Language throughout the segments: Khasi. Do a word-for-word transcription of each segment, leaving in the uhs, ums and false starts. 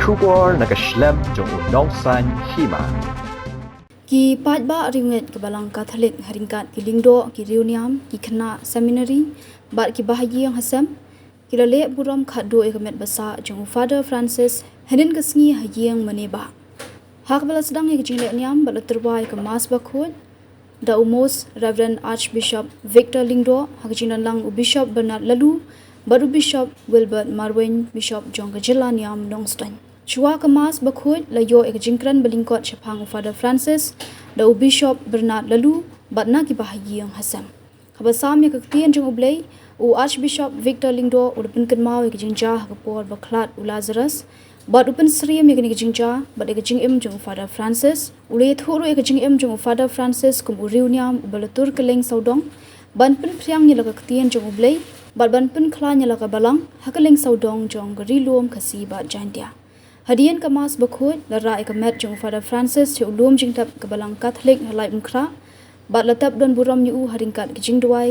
Khubor na ka shlem jong u nongsan hima. Ki paidbah riewngeit ka Balang Katholik ha ryngkat ki lyngdoh, ki riewniam, ki khynnah seminari bad ki bahaïing hasem ki la leh burom khatduh ïa ka met ba sah jong u Father Francis hynnin ka sngi ha ïing Manebah. Ha kaba la sdang ïa ka jingleh niam bad la tyrwa ïa ka Mass Bakhuid da u Most Reverend Archbishop Victor Lyngdoh, ha ka jingdonlang u Bishop Bernard Laloo bad u Bishop Wilbert Marwein, Bishop jong ka jylla niam Nongstoiñ. Shuwa ka Mass Bakhuid la ïoh ïa ka jingkren ba lyngkot shaphang u Father Francis da u Bishop Bernard Laloo bad na ki bahaïing hasem. Haba sam ïa ka ktien jong U Blei, u Archbishop Victor Lyngdoh u la pynkynmaw ïa ka jingjia ha ka por ba khlad u Lazarus bad u pynsyriem ïa kane ka jingjia bad ïa ka jingim jong u Father Francis. U la ïathuh ruh ïa ka jingim jong u Father Francis kum u riewniam uba la tur kylleng sawdong ban pynphriang ïa la ka ktien jong U Blei bad ban pynkhlaiñ ïa la ka balang ha kylleng sawdong jong ka Ri Lum Khasi bad Jaintia. Hadien ka Mass Bakhuid la rah ïa ka met jong u Father Francis sha u lum jingtep ka Balang Katholik ha Laitumkhrah bad la tep don burom ïa u ha ryngkat ka jingduwai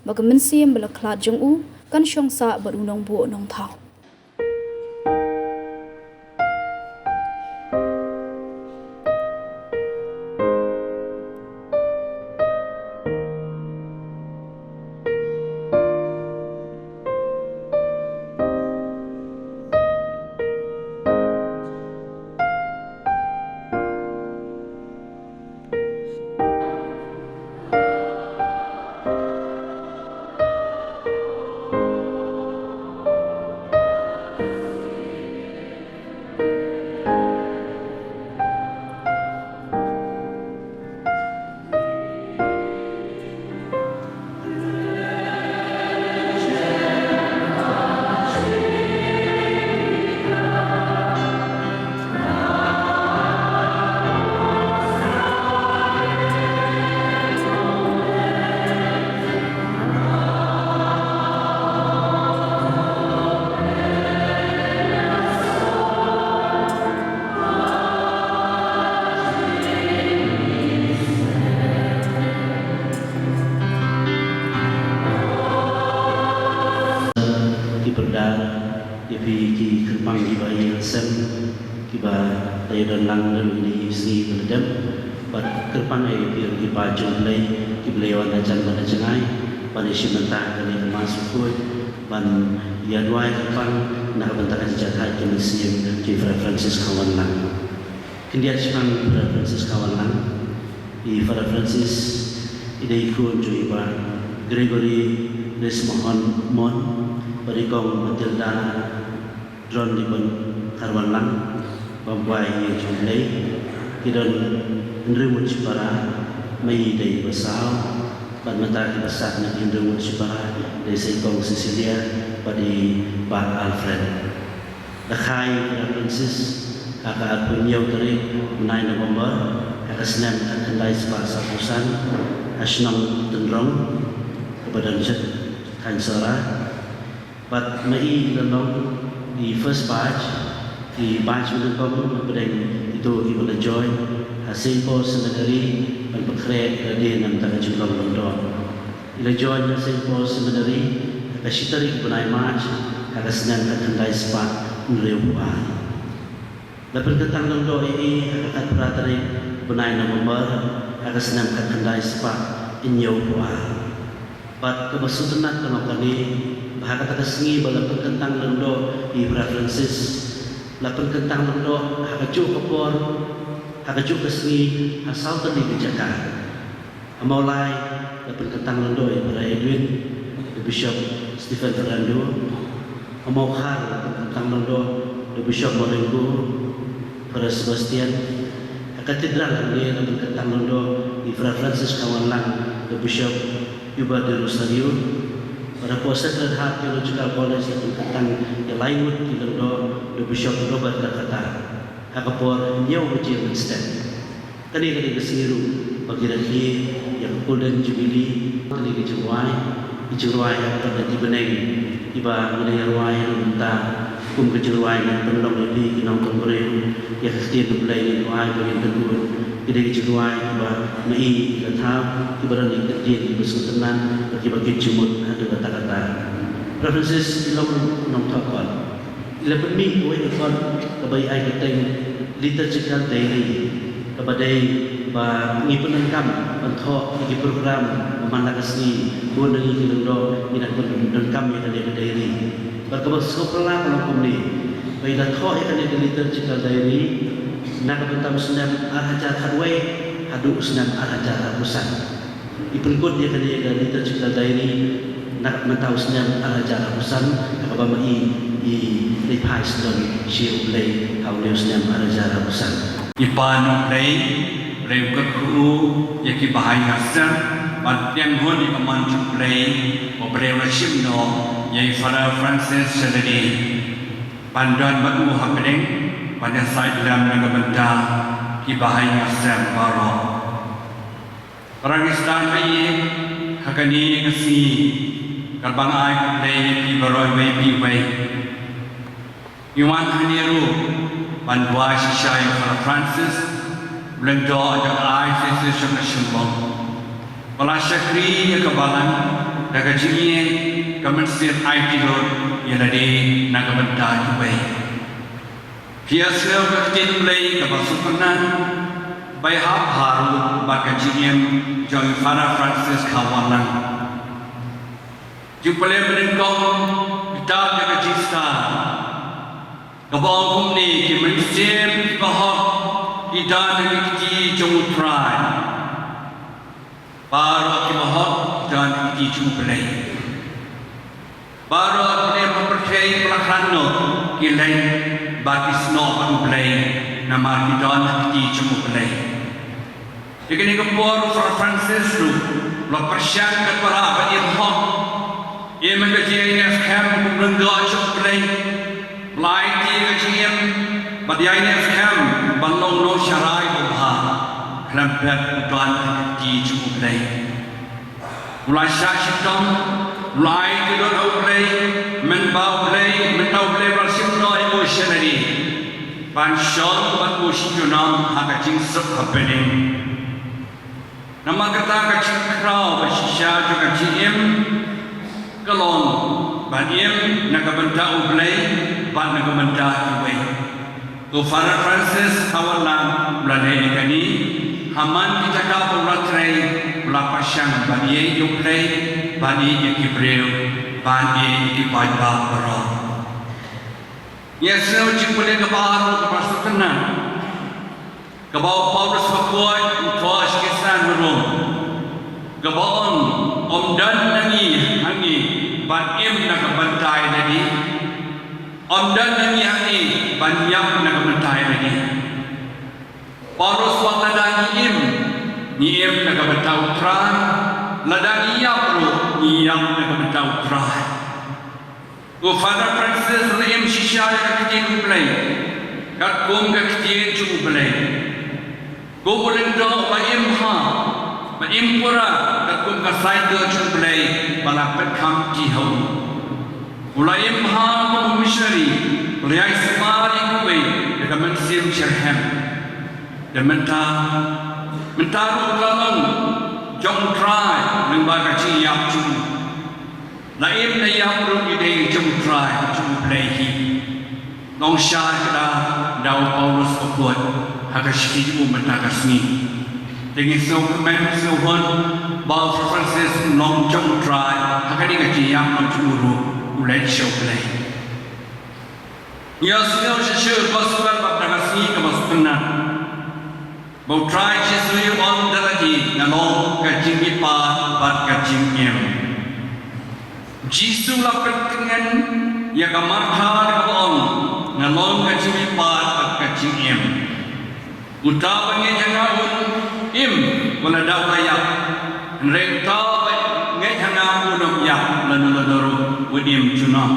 ba ka mynsiem ba la khlad jong u kan shong sah bad u Nongbuh Nongthaw. Ki pyrda ïa phi ki kyrpang kiba ïa sem kiba la ïa don lang da kine ki sngi ba la dep, bad kyrpang ïa phi ki paid jong U Blei kiba la ïa wan hajan bad hajan jngai ban ïa shim bynta ha kane ka Mass Bakhuid ban ïa duwai kyrpang na ka bynta ka jingïaid ka mynsiem jong i Father Francis Khawanlang. Khyndiat shaphang Father Francis Khawanlang, i Father Francis i dei i khun jong i Bah Gregory Rismohon Mon bad i Kong Matilda Dron Libon Kharwanlang, bam kwai ïa jong U Blei. Ki don hynriew ngut shipara, ma i dei ba saw, bad mynta kiba sah na ki hynriew ngut shipara dei sa i Kong Cecilia bad i Bah Alfred. La kha ïa u Francis ha ka arphew hynñiew tarik bnai November ha ka snem khatkhyndai spah sawphew san ha shnong Tynrong kaba don sha thaiñ Sohra. Bad ma i la long i first batch, i batch ba nyngkong hapdeng kito kiba la join ha Saint Paul Seminary ban pynkhreh ïa lade na ka bynta ka jinglong lyngdoh. I la join ha Saint Paul Seminary ha ka shi tarik bnai March ha ka snem khatkhyndai spah hynriewphew ar. La pynkyntang lyngdoh ïa i ha ka khatphra tarik bnai November ha ka snem khatkhyndai spah hynñiewphew ar. Bad kaba sngewtynnat ka long kane ba ha kata ka sngi ba la pynkyntang lyngdoh ïa i Father Francis, la pynkyntang lyngdoh ha kajuh ka por, ha kajuh ka sngi, ha saw tylli ki jaka. Ha Mawlai la pynkyntang lyngdoh ïa i Father Edwin, da u Bishop Stephen Fernando. Ha Mawkhar la pynkyntang lyngdoh da u Bishop Marengo, Father Sebastian. Ha Cathedral hangne la pynkyntang lyngdoh ïa i Father Francis Khawanlang, da u Bishop Hubert de Rosario. Bad hapoh Sacred Heart Theological College la pynkyntang ïa lai ngut ki lyngdoh da u Bishop Robert Lakata ha ka por hynñiew baje mynstep. Kane ka dei ka sngi ruh ba ki rakhe ïa ka Golden Jubilee. Kane ka jingrwai, ka jingrwai ha ka lynti bneng, iba ngi la ïa rwai ha mynta kum ka jingrwai ban pynlong ïa phi ki nongtong briew ïa ka ktien U Blei. Ngi rwai ba ngin pynkut. Ka dei ka jingrwai ba ma i la thap, kiba don ïa ka ktien, kiba sngewtynnat bad kiba kit jingmut haduh katta katta. Father Francis i long u nongthoh kot. La pynmih kawei ka kot kaba ai kyrteng Liturgical Diary, kaba dei ba ngi pyndonkam ban thoh ïa ki program ba man la ka sngi, bun na ngi ki lyngdoh ngi dang pyndonkam ïa kane ka diary. Bad kaba sngewphylla ka long kumne, ba i la thoh ïa kane ka Liturgical Diary na ka bynta u snem ar hajar khatwei haduh u snem ar hajar arphew san. I pynkut ïa kane ka Liturgical Diary na ka bynta u snem ar hajar arphew san, ha kaba ma i i leit phai sdang sha U Blei ha une u snem ar hajar arphew san. I Kpa U Blei, Blei u kyrkhu ïa ki bahaïing sem, bad pdiang hun ïa ka mon jong U Blei, ba U Blei u la shim noh ïa i Father Francis Xavier ban don bad u hapdeng, ban ïasaid lem na ka bynta ki bahaïing sem baroh. Para ngi sdang ba ïeit, ha kane ka sngi, katba nga ai khublei ïa phi baroh iwei pa iwei. Ngi wan hangne ruh ban duwai shisha ïa u Father Francis, u lyngdoh jong ka I C C jong ka shyllangthiang, ba la shakri ïa ka balang da ka jingïeit, ka mynsiem aiti lut ïa lade na ka bynta kiwei. Phi ïohsngew ka ktien Blei kaba sngewtynnat, ba ïahap bha ruh bad ka jingim jong i Father Francis Kharwanglang. Jingpule mynnyngkong, kitab jong ka jingstad, kaba ong kumne: ki mynsiem kiba hok ki don ha ki kti jong U Trai. Baroh kiba hok ki don ha ki kti jong U Blei. Baroh ki briew ha pyrthei ba la khlad noh ki leit bad ki snoh bad U Blei, namar ki don ha ki kti jong U Blei. Ïa kane ka por u Father Francis ruh u la pyrshang katba lah ban im hok, im ha ka jingïaineh skhem kum u lyngdoh jong U Blei. U la aiti ïa ka jingim bad ïaineh skhem ban long nongsharai babha, khlem pep u don ha ki kti jong U Blei. U la shah shitom, u la aiti lut ha U Blei, mynba U Blei, mynta U Blei u la shim noh ïa u Xavier ban shong bad u sha junom ha ka jingsuk ha bneng. Namar kata ka jingkhraw ba shisha jong ka jingim ka long ban im na ka bynta U Blei bad na ka bynta kiwei. U Father Francis Kharwanglang u la leh ïa kane, ha man ki jaka ba u la trei, u la pyrshang ban ïeit ïa U Blei, ban ïeit ïa ki briew, ban ïeit ïa ki paidbah baroh. Ngi ïohsngew jingpule kaba ar ruh kaba sngewtynnat, kaba u Paulus bakhuid u thoh sha ki san ha Rom, kaba ong: Ym don na ngi ha ngi ban im na ka bynta ïa lade, ym don na ngi ha ngi ban ïap na ka bynta ïa lade. Paulus u ong lada ngi im, ngi im na ka bynta U Trai, lada ngi ïap ruh, ngi ïap na ka bynta U Trai. U Father Francis u la im shisha ïa ka ktien U Blei, katkum ka ktien jong U Blei. Kum u lyngdoh u la im bha, u la im pura katkum ka saiñdur jong U Blei ba la pynkham kti ha u. U la im bha kum u missionary, u la ïai sumar ïa kiwei da ka mynsiem shitrhem. Te mynta, mynta ruh u la long jong U Trai lyngba ka jingïap jong u. La im la ïap ruh ngi dei jong U Trai, jong U Blei hi. Nongshad ka da u Paulus bakhuid ha ka shithi jong u mynta ka sngi. Te ngi sngewkmen sngewhun ba u Francis u long jong U Trai ha kane ka jingïap, jong u ruh u leit sha U Blei. Ngi ïohsngew shisha ka gospel bad ka sngi kaba sngewtynnat. Ba U Trai Jisu u ong da lade, nga long ka jingmihpat bad ka jingim. Jisu u la pyntngen ïa ka Martha da kaba ong, nga long ka jingmihpat bad ka jingim. Uta uba ngeit ha nga un im wat la da u la ïap. Hynrei uta uba ngeit ha nga un ym ïap lano lano ruh un im junom.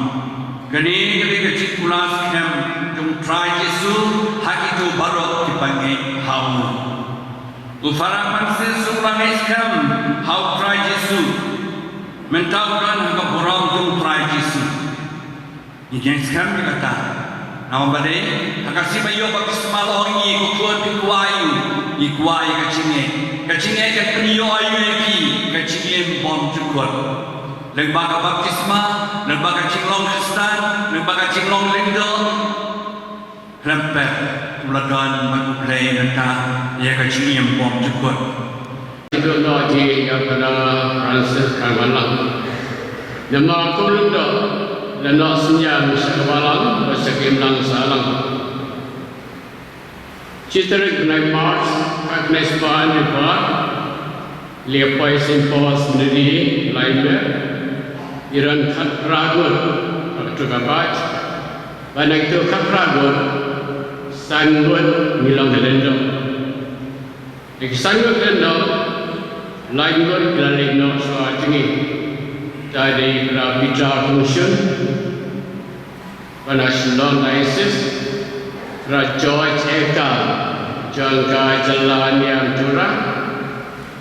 Kane ka dei ka jingkular skhem jong U Trai Jisu ha kito baroh kiba ngeit ha u. U Father Francis u la ngeit skhem ha U Trai Jisu. Mynta u don ha ka burom jong U Trai Jisu. Ngi ngeit skhem ïa kata. Namar ba dei ha ka sngi ba ïoh baptisma la ong, ngi kwah, phi kwah ïa u, ngi kwah ïa ka jingngeit. Ka jingngeit kan pynïoh ïa u, ïa phi ka jingim bymjukut. Lyngba ka baptisma, lyngba ka jinglong Khristan, lyngba ka jinglong lyngdoh, khlem pep u la don bad U Blei mynta ïa ka jingim bymjukut. Jingduh noh ïa Father Francis Kharwanlang. Namar kum lyngdoh la noh synñiang sha ka balang bad sha ki imlang sahlang. Shi tarik bnai March, khatkhyndai spah hynriewphew ar, la poi Saint Paul's Nursery, Laimer, i ran khatphra ngut ha kato ka batch, bad na kito khatphra ngut, san ngut ngi long ki lyngdoh. Na ki san ngut lyngdoh, lai ngut ki la leit noh shuwa jong ngi. Te dei Brother Peter Kongshun, ba na Shillong Diocese, Brother George Eka, jong ka jylla Niam Tura,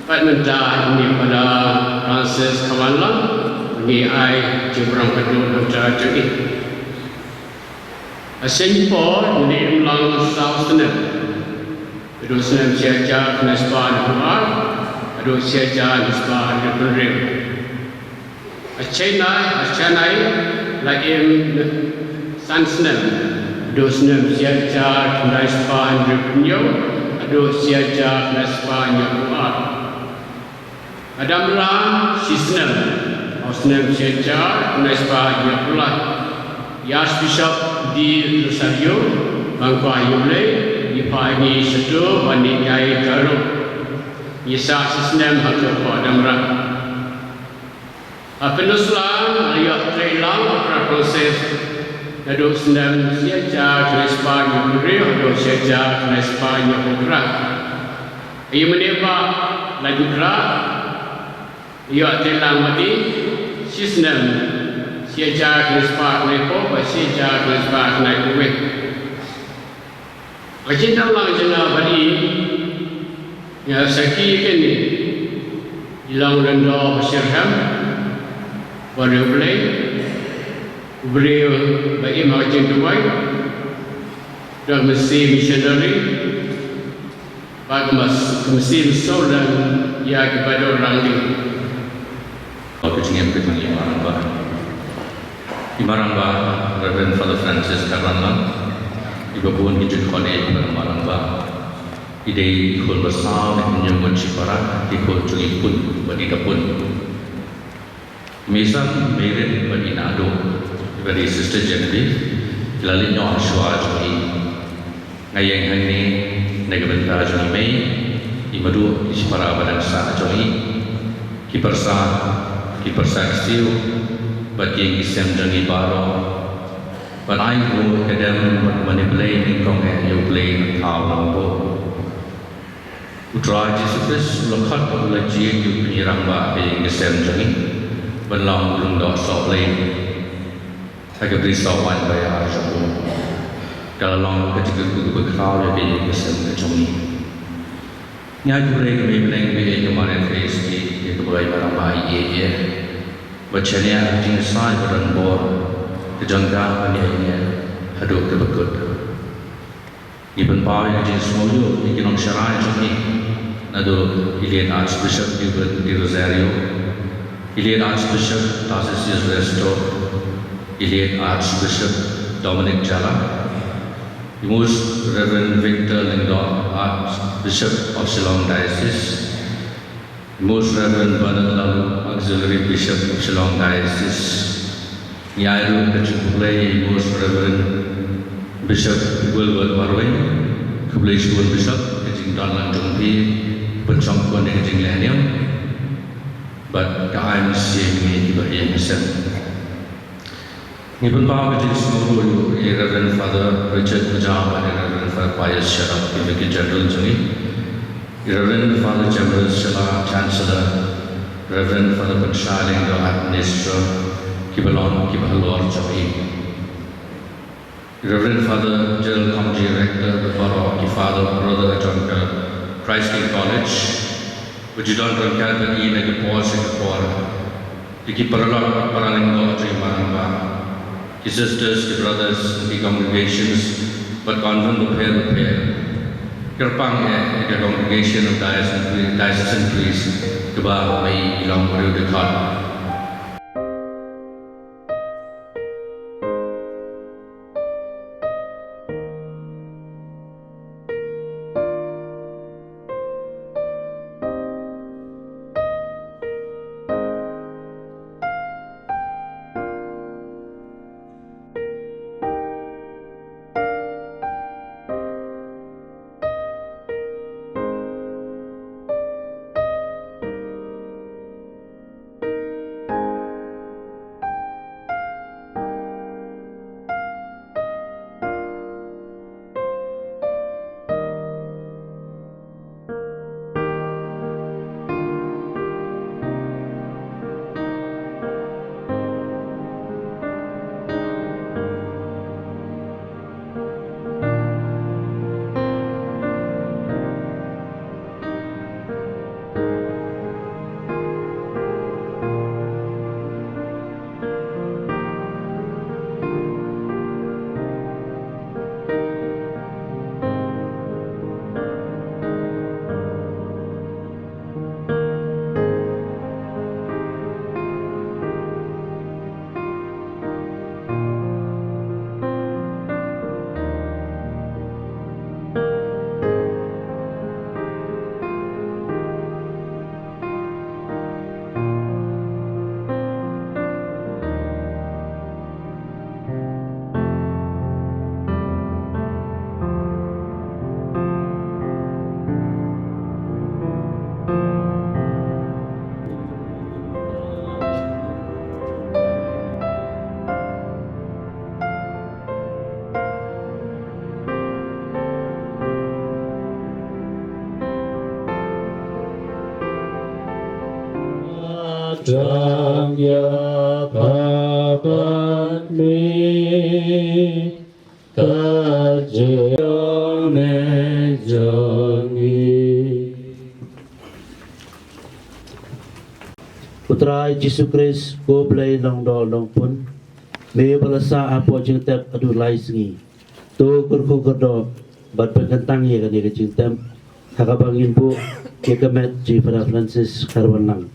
bad mynta ine Father Francis Kharwanlang, ngi ai jingburom kyrduh na ka bynta jong ngi. Ha Saint Paul ngi im lang saw snem. Haduh snem shi hajar khyndai spah hynriewphew ar, haduh shi hajar khyndai spah hynriewphew hynriew. Ha Chennai, ha Chennai la im san snem. Haduh snem shi hajar khyndai spah hynriewphew hynñiew, haduh shi hajar khyndai spah hynñiewphew ar. Ha Damra shi snem, ha u snem shi hajar khyndai spah hynñiewphew lai. I Archbishop D. Rosario, ba kwah ïa U Blei, i phah ïa ngi shato ban ïaid ka ruh. Ngi sah shi snem ha ka pdeng Damra. Ha Peninsula, la ïoh trei lang ha Prague Diocese, naduh snem shi hajar khyndai spah hynñiewphew hynriew, haduh shi hajar khyndai spah hynñiewphew phra. Ïa mynne ba la ju khrah, ïoh trei lang ma i, shi snem, shi hajar khyndai spah khyndai phew, bad shi hajar khyndai spah khyndai phew wei. Ka jingdon lang jong nga bad i, nga sakhi ïa kane, i long lyngdoh ba shitrhem, bad U Blei, u briew ba im ha ka jingduwai, da ka mynsiem missionary, bad ka mas-, ka mynsiem sawdong ïa ki baroh rangbah. Ka jingim ka jong i Marangbah. I Marangbah, Reverend Father Francis Kharwanlang, iba bun ki jingkhot ïa i Marangbah. I dei i khun ba saw na ki hynñiew ngut shipara, ki khun jong i Pun bad i Da Pun. Mei San, Mei Rit bad i Naduh, bad i Sister Genevieve, ki la leit noh shuwa jong i. Nga ïeng hangne na ka bynta jong i mei, i Maduh, ki shipara ba dang sah jong i, ki pyrsa, ki pyrsa ksiew, bad ki ïing ki sem jong i baroh. Bad ai ruh ka dem bad mane Blei nyngkong eh ïa U Blei na thaw longbuh. U Trai Jisu Khrist u la khot, u la jied ïa u Pynïaid Rangbah ha ka ïing ka sem jong ngi ban long u lyngdoh sohblei ha ka brisoh waiñ ba ïar jong u. Ka la long ka jingkyrkhu kaba khraw ïa ka ïing ka sem ka jong ngi. Ngi ai khublei ïa ka Mei Bneng, Mei ïeit ka Maria Theisotti, ïa kaba ïa ka Rangbah i ïeit ïa. Bad shaniah ka jingïasaid bad donbor ka jong ka ban ïaid ïa ngi haduh kaba kut. Ngi pynpaw ïa ka jingsngewthuh ïa ki nongsharai jong ngi, naduh i Late Archbishop Hubert de Rosario, i Late Archbishop Tarcisius Resto, i Late Archbishop Dominic Jala, i Most Reverend Victor Lyngdoh, Archbishop of Shillong Diocese, Most Reverend Bernard Laloo, Auxiliary Bishop of Shillong Diocese. Ngi ai ruh ka jingkhublei ïa i Most Reverend Bishop Wilbert Marwein, khublei shibun Bishop, ka jingdon lang jong phi, pynshongkun ïa ka jingleh niam, bad ka ai mynsiem ïa ngi kiba ïeng ha sem. Ngi pynpaw ka jingsngewthuh ïa i Reverend Father Richard Pajao bad i Reverend Father Pius Sharap, ki Vicar General jong ngi, i Reverend Father James Shala, Chancellor, Reverend Father Pynshai Lyngdoh, Administrator, kiba long kiba halor jong i, i Reverend Father Gerald Khamjee, Rector, bad baroh ki Father, Brother jong ka Christ King College, ba ju don ryngkat bad i na ki por sha ki por. Ïa ki paralok bad paralyngdoh jong i Marangbah, ki sisters, ki brothers, ki congregations bad convent bapher bapher. Kyrpang eh ïa ka Congregation of Diocesan Pri-, Diocesan Priests, kaba mei i long briew dkhot. Tang ïa pha bad me, ka jingïaroh ne jong ngi. U Trai Jisu Khrist, ko Blei Nongdon Nongpun, me ba la sah hapoh jingtep haduh lai sngi. To kyrkhu kyrdoh bad pynkyntang ïa kane ka jingtep ha kaba ngin buh ïa ka met jong i Father Francis Kharwanlang.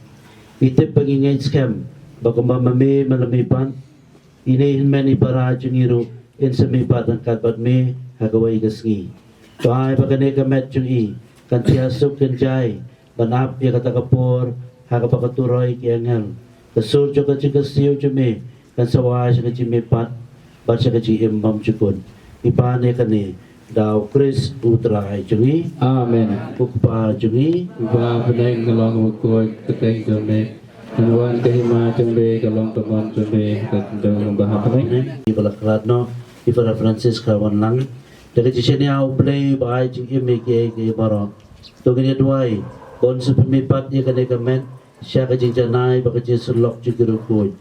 Ngi tip ba ngi ngeit skhem ba kumba ma me me la mihpat, ine i hynmen i para jong ngi ruh in sa mihpat ryngkat bad me ha kawei ka sngi. To ai ba kane ka met jong i kan thiah suk kynjai ban ap ïa kata ka por ha kaba ka turoi ki angel, ka sur jong ka jingkyrsiew jong me kan sa wai sha ka jingmihpat bad sha ka jingim bymjukut. Ngi pan ïa kane da u Khrist u Trai jong ngi. Amen. U Kpa jong ngi uba ha bneng, ka long ka koit ka kyrteng jong me, kan wan ka hima jong me, ka long ka mon jong me ha ka khyndew kumba ha bneng. Ngi ba la khlad noh i Father Francis Kharwanlang da ka jingshaniah U Blei ba ai jingim ïa kiei kiei baroh. To ngin ïa duwai ba un sa pynmihpat ïa kane ka met sha ka jingjanai bad ka jingsyllok jong ki riewkhuid.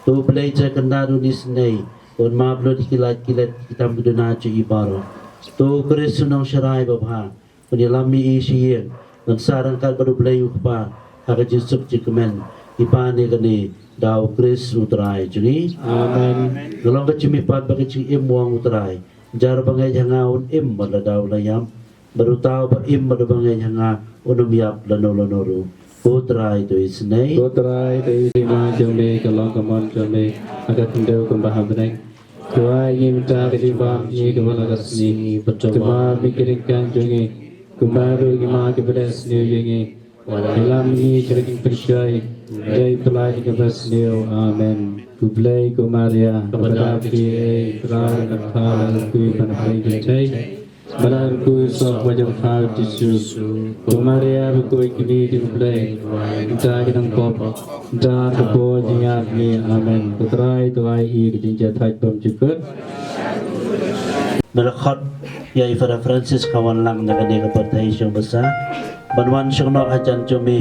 To U Blei Trai Kynrad un isynei, un map lut ïa ki lait ki let ki tam ki duna jong i baroh. To U Khrist u Nongsharai babha un ïalam ïa i sha ïing, un sah ryngkat bad U Blei U Kpa ha ka jingsuk jingkmen. Ngi pan ïa kane da u Khrist u Trai jong ngi. Amen. Ka long ka jingmihpat bad ka jingim u ong U Trai, jar ba ngeit ha nga un im bad lada u la ïap, bad uta uba im bad uba ngeit ha nga un ym ïap lano lano ruh. Ko Trai to isynei. Ko Trai to isynei. Ka hima jong me ka long ka mon jong me ha ka khyndew kumba ha bneng. To ai ngi mynta ka jingbam jong ngi kaba la ka sngi. Bad to map ïa ki ryngkang jong ngi kumba ruh ngi map ïa kiba leh sniew ïa ngi. Wat la ïalam ngi sha ka jingpynshoi, hynrei pyllait ïa kiba sniew. Amen. Ko Blei, ko Maria kaba dap kiei, Trai ka pha, la kyrkhu ïa pha na pdeng jong phi. Ba la kyrkhu soh ka jong pha u Jisu. Ko Maria ba khuid kmie jong U Blei, mynta ki nongpop, mynta ka por jingïap ngi. Amen. Ko Trai to ai ïa ka jingjahthait bymjukut. Me la khot ïa i Father Francis Kharwanlang na kane ka pyrthei shong basa ban wan shong noh hajan jong me.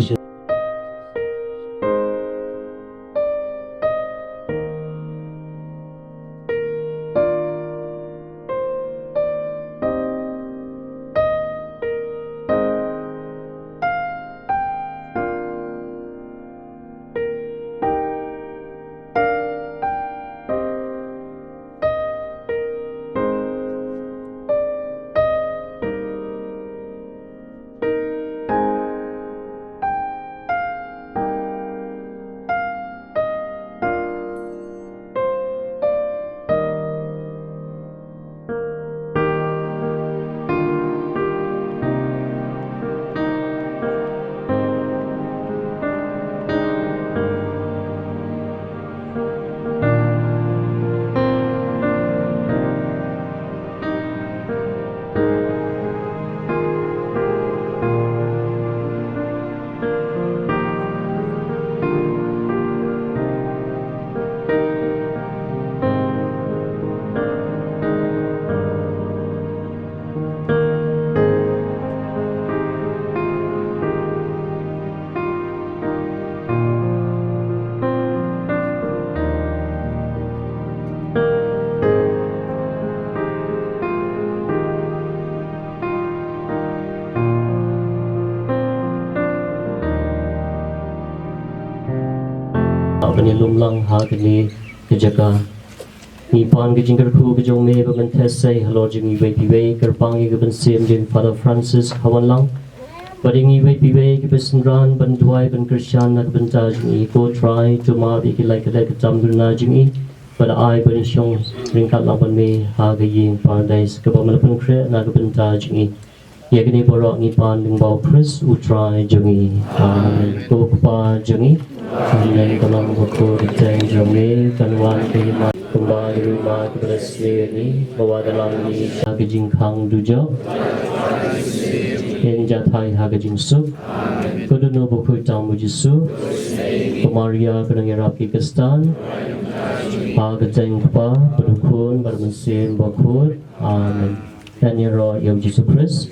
Ban ïalum lang ha kane ka jaka. Ngi pan ka jingkyrkhu ka jong me ba mynta sei halor jong ngi iwei pa iwei, kyrpang ïa ka mynsiem jong Father Francis Kharwanlang. Bad ïa ngi iwei pa iwei kiba synran ban duwai ban kyrshan na ka bynta jong ngi, ko Trai, to map ïa ki lait ki lait ki tam ki duna jong ngi. Bad ai ban shong ryngkat lang bad me ha ka ïing paradise kaba me la pynkhreh na ka bynta jong ngi. Ïa kine baroh ngi pan lyngba u Khrist u Trai jong ngi. Amen. Ko Kpa jong ngi, ha bneng ka long bakhuid ka kyrteng jong me, kan wan ka hima, kumba ha ri ma, kiba la sniew ïa ngi, wat la ïalam ngi sha ka jingkhang dujok, yn jahthait ha ka jingsuk. Ko Dohnud bakhuid tam u Jisu. Ko Maria ka nongïarap ki Khristan, ha ka kyrteng u Kpa bad u Khun bad u Mynsiem Bakhuid. Amen. Ngan ïaroh ïa u Jisu Khrist.